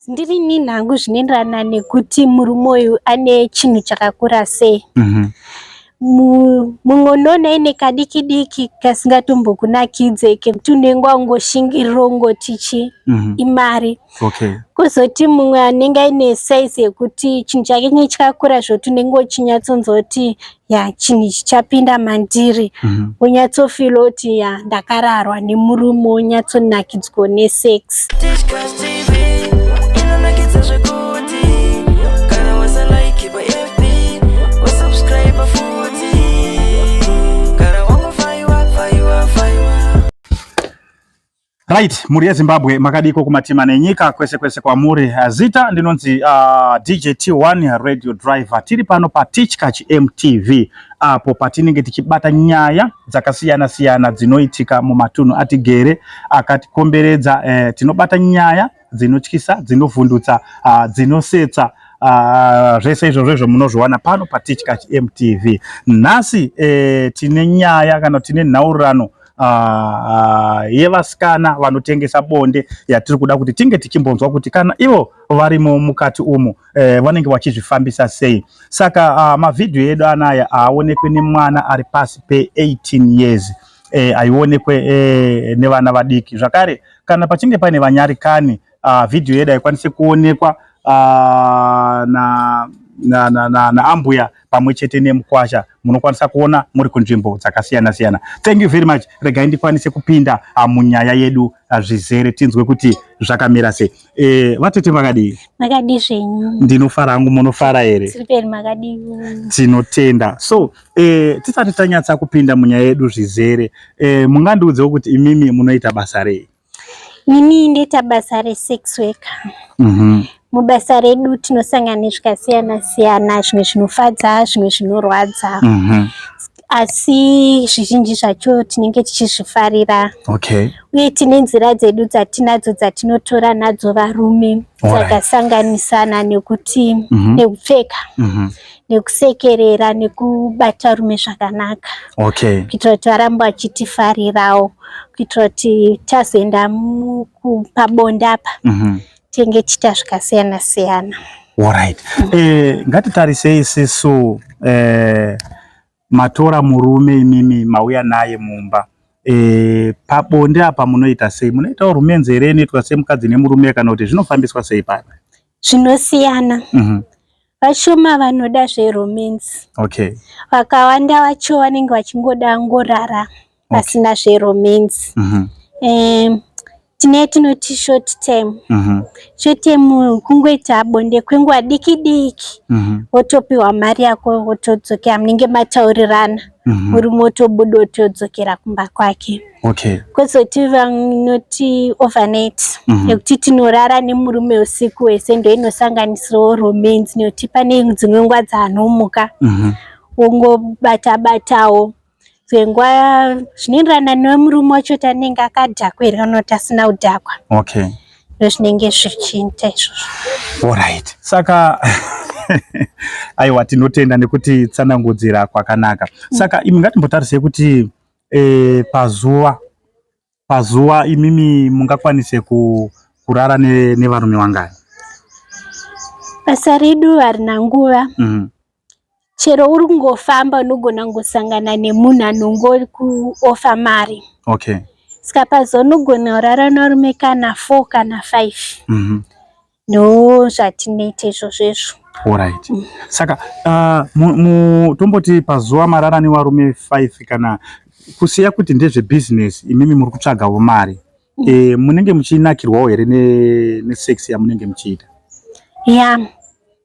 Ndiri nini hangu, zvinoenderana nekuti murume uyu ane chinhu chakakura sei. Mumwe unoona aine kadiki diki kasingatombokunakidze, kekuti unenge wangoshingirira ungoti chi imari. Kuzoti mumwe anenge aine size yekuti chinhu chake chinenge chakakura zvekuti unenge uchinyatsonzwa kuti ya, chinhu ichi chapinda mandiri, wonyatsofeela kuti ya, ndakararwa nemurume, wonyatsonakidzwa nesex. Tichkach TV inonakidza zvekuti kana wasalike paFB, wasubscribe futi, kana wangofaiwa faiwa faiwa. Right, mhuri yeZimbabwe, makadiko kumatima nenyika kwese kwese kwamuri? Zita ndinonzi DJ T1 Radio Driver. Tiri pano paTichkach MTV, apo patinenge tichibata nyaya dzakasiyana siyana dzinoitika mumatunhu atigere akatikomberedza. Tinobata nyaya dzinotyisa, dzinovhundutsa, dzinosetsa, zvese izvozvo izvo munozviwana pano paTichkach MTV. Nhasi tine nyaya kana tine nhaurirano yevasikana vanotengesa bonde yatiri kuda kuti tinge tichimbonzwa kuti kana ivo varimo mukati umu vanenge vachizvifambisa sei. Saka mavhidhiyo edu anaya aaonekwe nemwana ari pasi pe18 years, aionekwe nevana vadiki. Zvakare, kana pachinge paine vanyarikani, vhidhiyo yedu haikwanisi kuonekwa na naambuya na, na, na pamwe chete nemukwasha. Munokwanisa kuona muri kunzvimbo dzakasiyana siyana. Thank you very much. Regai ndikwanise kupinda munyaya yedu zvizere, tinzwe kuti zvakamira sei. Vatete, makadii? Makadii zvenyu? Ndinofara hangu. Munofara here? Tiri peri, makadii? Tinotenda. So tisati tanyatsa kupinda munyaya yedu zvizere, mungandiudzewo kuti imimi munoita basa rei? Nini ndoita basa resex worker. Mubasa redu tinosangana nezvakasiyana siyana, zvimwe zvinofadza, zvimwe zvinorwadza, asi zvizhinji zvacho tinenge tichizvifarira. Uye tine nzira dzedu dzatinadzo dzatinotora nadzo varume, dzakasanganisana nekuti nekupfeka, nekusekerera, nekubata varume zvakanaka, kuitira kuti varambe vachitifarirawo, kuitira kuti tazoenda pabonde apa tinenge tichiita zvakasiyana siyana. Alright. Ngatitarisei isisu matora murume, imimi mauya naye mumba. Pabonde apa munoita sei? Munoitawo romance here inoitwa semukadzi nemurume, kana kuti zvinofambiswa sei papa? Zvinosiyana. Vashoma vanoda zveromance. Vakawanda vacho vanenge vachingoda ngorara pasina zveromance. Tine tinoti short term. Short term kungoita bonde kwenguva diki diki, wotopiwa mari yako, wotodzokera, munenge mataurirana. Murume otobuda, otodzokera kumba kwake. Kwozoti vanoti overnight, yekuti tinorara nemurume usiku hwese, ndo inosanganisirawo romance, nekuti pane dzimwe nguva dzaanomuka, wongobata batawo dzimwe nguva, zvinoenderana nemurume wacho kuti anenge akadhakwa here kana kuti asina kudhakwa. Ndo zvinenge zvichiita izvozvo. Alright. Saka aiwa, tinotenda nekuti tsanangudzira kwakanaka. Saka imi ngatimbotarisei kuti pazuva imimi mungakwanise kurara nevarume wangani? Basa redu harina nguva. Chero uri kungofamba unogona kungosangana nemunhu anongokuoffer mari. Saka pazuva unogona kurara nevarume kana 4 kana 5. Ndo zvatinoita izvozvo izvo. Alright. Saka tomboti pazuva marara nevarume 5, kana kusiya kuti ndezvebusiness, imimi muri kutsvagawo mari. Munenge muchinakirwawo here nesex yamunenge muchiita? Ya,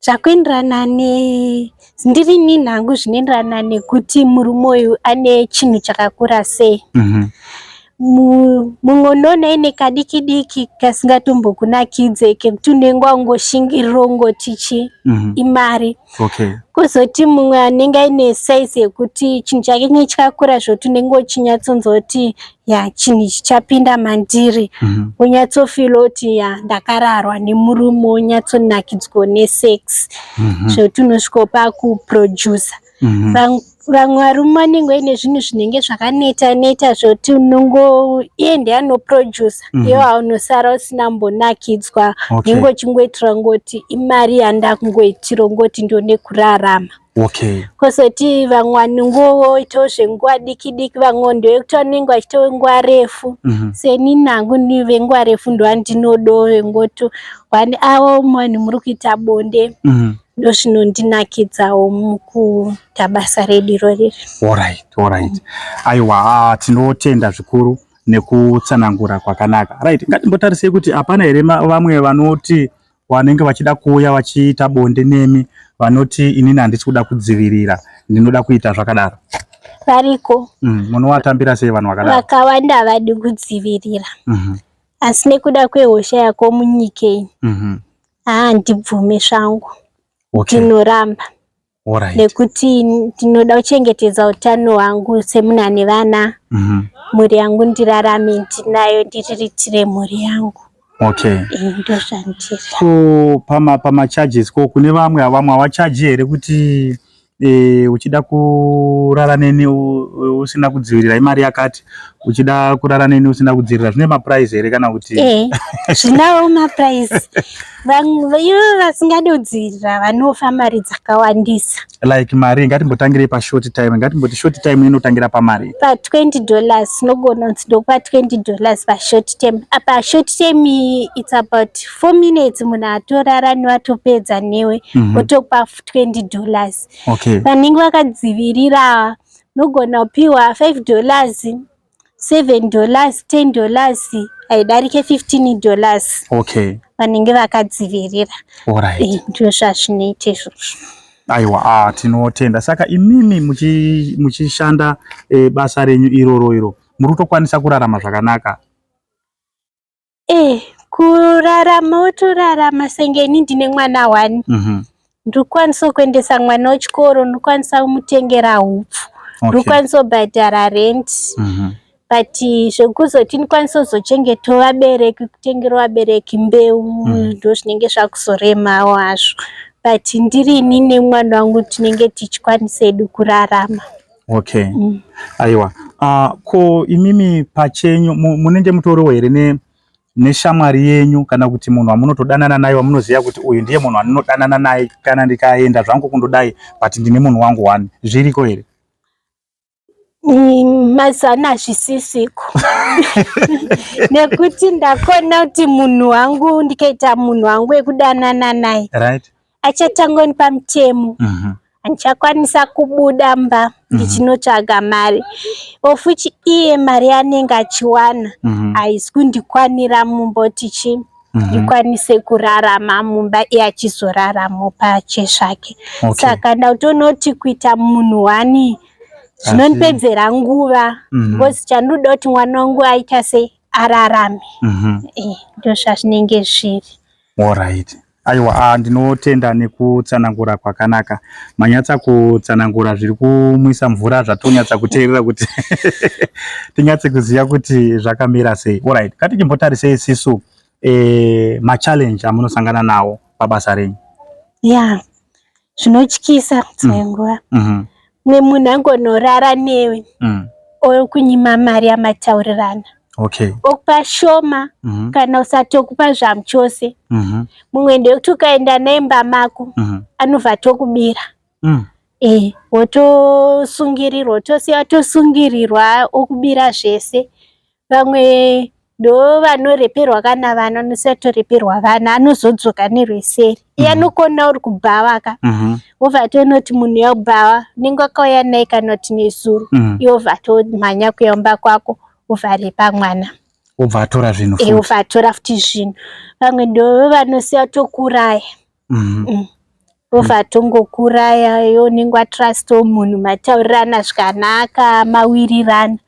zvakuenderana ne ndiri nini hangu, zvinoenderana nekuti murume uyu ane chinhu chakakura sei. Mumwe unoona aine kadiki diki kasingatombokunakidze, kekuti unenge wangoshingirira ungoti chi imari. Kuzoti mumwe anenge aine size yekuti chinhu chake chinenge chakakura zvekuti unenge uchinyatsonzwa kuti ya, chinhu ichi chapinda mandiri, wonyatsofeela kuti ya, ndakararwa nemurume, wonyatsonakidzwa nesex zvekuti unosvika pakuproducer. Vamwe varume vanenge vaine zvinhu zvinenge zvakaneta neta zvekuti unongo iye ndiye anoproducer iwe unosara usina mbonakidzwa. Unenge uchingoitira ngoti imari yandakungoitira ngoti ndione kurarama. Kozoti vamwe vanongoitawo zvenguva diki diki, vamwe ndevekuti vanenge vachiitawo nguva refu. Seni hangu ni venguva refu ndovandinodawo ngoti 1 hour vanhu muri kuita bonde. Ndozvinondinakidzawo mukuita basa redu irori. Alright. Aiwa, tinotenda zvikuru nekutsanangura kwakanaka. Right, ngatimbotarisei kuti hapana here vamwe vanoti vanenge vachida kuuya vachiita bonde nemi vanoti inini handisi kuda kudzivirira, ndinoda kuita zvakadaro. Variko. Munovatambira sei vanhu vakadaro? Vakawanda havadi kudzivirira. Asi nekuda kwehosha yako munyika iyi, handibvumi zvangu. Ndinoramba. Nekuti ndinoda kuchengetedza utano hwangu semunhu ane vana. Mhuri yangu ndirarame ndinayo, ndiriritire mhuri yangu. Ndozvandiri. Ko pamacharges ko kune vamwe vamwe havachaji here kuti uchida kurara neni usina kudzivirira imari yakati, uchida kurara neni usina kudzivirira zvine maprice here kana kuti? Zvinawo maprice. Ivo vasingadi kudzivirira vanofa mari dzakawandisa. Like mari ngatimbotangirei pashort time, ngatimboti short time inotangira pamari. Pa $20 unogona kunzi ndokupa $20 pashort term. Apa short term it's about 4 minutes munhu atorara newe atopedza newe otokupa $20. Vanenge vakadzivirira unogona kupiwa $5, $7, $10, haidarike $15. Vanenge vakadzivirira. Ndozvazvinoita izvozvo. Aiwa, tinotenda. Saka imimi muchishanda basa renyu iroro iro, muri kutokwanisa kurarama zvakanaka? Kurarama wotorarama senge ini ndine mwana 1. Ndikukwanisa kuendesa mwana kuchikoro, ndikukwanisa kumutengera hupfu, ndikukwanisa kubhadhara rent. But zvekuzoti ndikwanise kuzochengetawo vabereki, kutengera vabereki mbeu, ndozvinenge zvakuzoremawo hazvo. But ndiri ini nemwana wangu tinenge tichikwanisa hedu kurarama. Aiwa. Ko imimi pachenyu munenge mutoriwo here neshamwari yenyu kana kuti munhu wamunotodanana naye wamunoziva kuti uyu ndiye munhu wandinodanana naye kana ndikaenda zvangu kundodai but ndine munhu wangu one, zviriko here? Mazuva ano hazvisisiko nekuti ndakona kuti munhu wangu ndikaita munhu wangu wekudanana naye achatanga kundipa mutemo. Handichakwanisa kubuda mba ndichinotsvaga mari, ofuchi iye mari yaanenge achiwana haisi kundikwanira mumba kuti chi ndikwanise kurarama mumba iye achizoraramo pache zvake. Saka ndakutonoti kuita munhu wani zvinondipedzera nguva because chandinoda kuti mwana wangu aita sei ararame. Ndozvazvinenge zviri. Alright. Aiwa, ndinotenda nekutsanangura kwakanaka. Manyatsa kutsanangura zviri kumwisa mvura zvatonyatsa kuteerera kuti tinyatse kuziva kuti zvakamira sei. Alright, ngatichimbotarisei sisu machallenge amunosangana nawo pabasa renyu. Ya, zvinotyisa dzimwe nguva. Mumwe munhu angonorara newe okunyima mari yamataurirana. Okupa shoma kana usatokupa zvamuchose. Mumwe ndekuti ukaenda naye mumba mako anobva atokubira. Wotosungirirwa, wotosiya watosungirirwa okubira zvese. Vamwe ndo vanoreperwa kana vana, anosiya atoreperwa vana, anozodzoka nerweseri. Iye anokona uri kubhawa ka. Wobva atonoti munhu yakubhawa, unenge wakauya naye kana kuti nezuro. Iye wobva atomhanya kuuya kumba kwako, wobva arepa mwana. Wobva atora zvinhu futi. Wobva atora futi zvinhu. Vamwe ndo vanosiya tokuraya. Wobva atongokuraya, iwe unenge watrustawo munhu, mataurirana zvakanaka, mawirirana.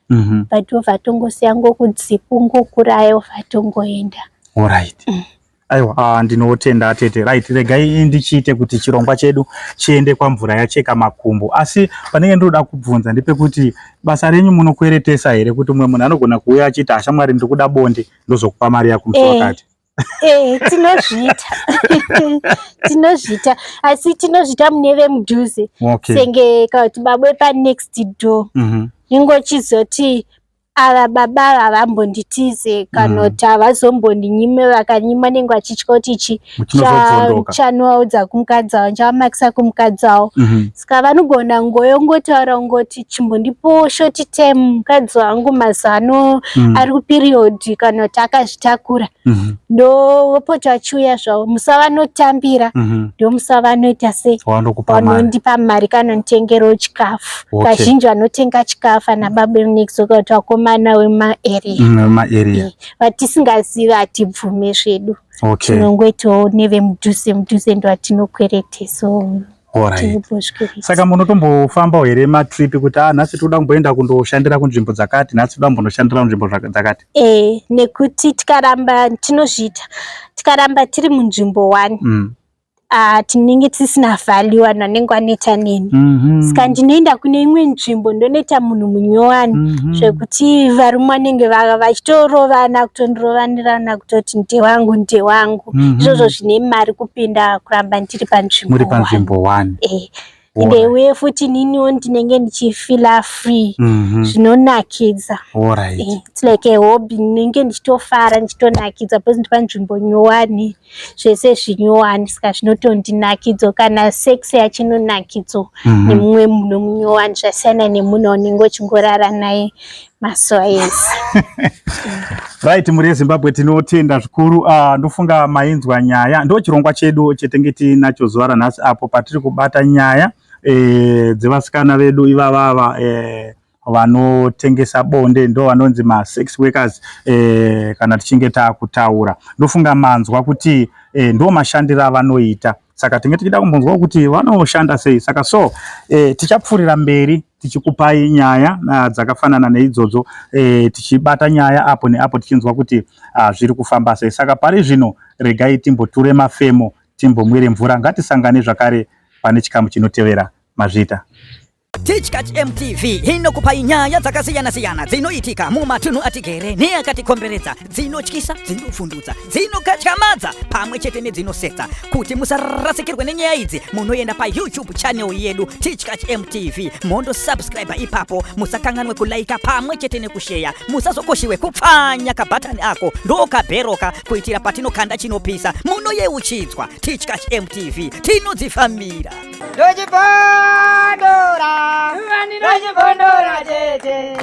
But wobva atongosiya ngokudzipa ungokuraya wobva atongoenda. Alright. Aiwa, ndinotenda tete. Right, regai ndichiite kuti chirongwa chedu chiende kwamvura yacheka makumbo. Asi panenge ndinoda kubvunza ndepekuti basa renyu munokweretesa here kuti umwe munhu anogona kuuya achiti ashamwari ndiri kuda bonde ndozokupa mari yako musi wakati? Eh, tinozviita, tinozviita, asi tinozviita mune vemudhuze, senge kana kuti baba wepanext door. Ningochizoti ava baba ava havambonditize kana kuti havazombondinyime. Vakanyima, nenge vachitya kuti chi Chinozobvondoka. Chanovaudza kumukadzi wavo, ndichavamakisa kumukadzi wavo. Saka vanogona ngoyongotaura ngoti, "Chimbondipowo short term, mukadzi wangu mazuva ano ari kuperiod kana kuti akazvitakura." Ndovopota vachiuya zvavo musa vanotambira, ndomusa vanoita sei? Wandokupa mari. Vanondipa mari kana nditengerawo chikafu. Kazhinji vanotenga chikafu ana baba vemunext kana kuti vakomana wemaarea. Maarea. Vatisingazivi hatibvume zvedu. Tinongoitawo nevemudhuze mudhuze, ndo vatinokwereteso. Tiripo. Saka munotombofambawo here matrip kuti a nhasi toda kumboenda kundoshandira kunzvimbo dzakati, nhasi toda kumbondoshandira kunzvimbo dzakati? E, nekuti tikaramba tinozviita, tikaramba tiri munzvimbo one, tinenge tisina value, vanhu vanenge vaneta neni. Saka ndinoenda kune imwe nzvimbo, ndonoita munhu munyowani, zvekuti varume vanenge vachitorovana, kutondirovanirana kutoti ndewangu, ndewangu. Izvozvo zvine mari kupinda kuramba ndiri panzvimbo Muri one. Panzvimbo one. Eh, ende uye futi niniwo ndinenge ndichifeela free, zvinonakidza. Eh, it's like a hobby, ndinenge ndichitofara, ndichitonakidza because ndi panzvimbo nyowani, zvese zvinyowani, saka zvinotondinakidza. Kana sex yacho inonakidzo nemumwe munhu munyowani, zvasiyana nemunhu waunenge uchingorara naye mazuva ese. Right, mhuri yeZimbabwe, tinotenda zvikuru. Ndofunga mainzwa nyaya. Ndo chirongwa chedu chetenge tinacho zuva ranhasi, apo patiri kubata nyaya dzevasikana vedu ivavava vanotengesa bonde, ndo vanonzi masex workers. Kana tichinge taakutaura, ndofunga manzwa kuti ndo mashandiro avanoita. Saka tinge tichida kumbonzwawo kuti vanoshanda sei. Saka so tichapfuurira mberi tichikupai nyaya dzakafanana neidzodzo, tichibata nyaya apo neapo, tichinzwa kuti zviri kufamba sei. Saka pari zvino regai timboture mafemo, timbomwire mvura. Ngatisangane zvakare pane chikamu chinotevera. Mazvita. Tichkach MTV inokupai nyaya dzakasiyana-siyana dzinoitika mumatunhu atigere neakatikomberedza, dzinotyisa, dzinovhundutsa, dzinokatyamadza pamwe chete nedzinosetsa. Kuti musarasikirwe nenyaya idzi, munoenda paYouTube channel yedu, Tichkach MTV, mondosubscribe ipapo. Musakanganwe kulaika pamwe chete nekusheya. Musazokoshiwe kupfanya kabhatani ako, ndokabheroka, kuitira patinokanda chinopisa munoyeuchidzwa. Tichkach MTV, tinodzifambira. Ndochibondora, ndochibondora chete.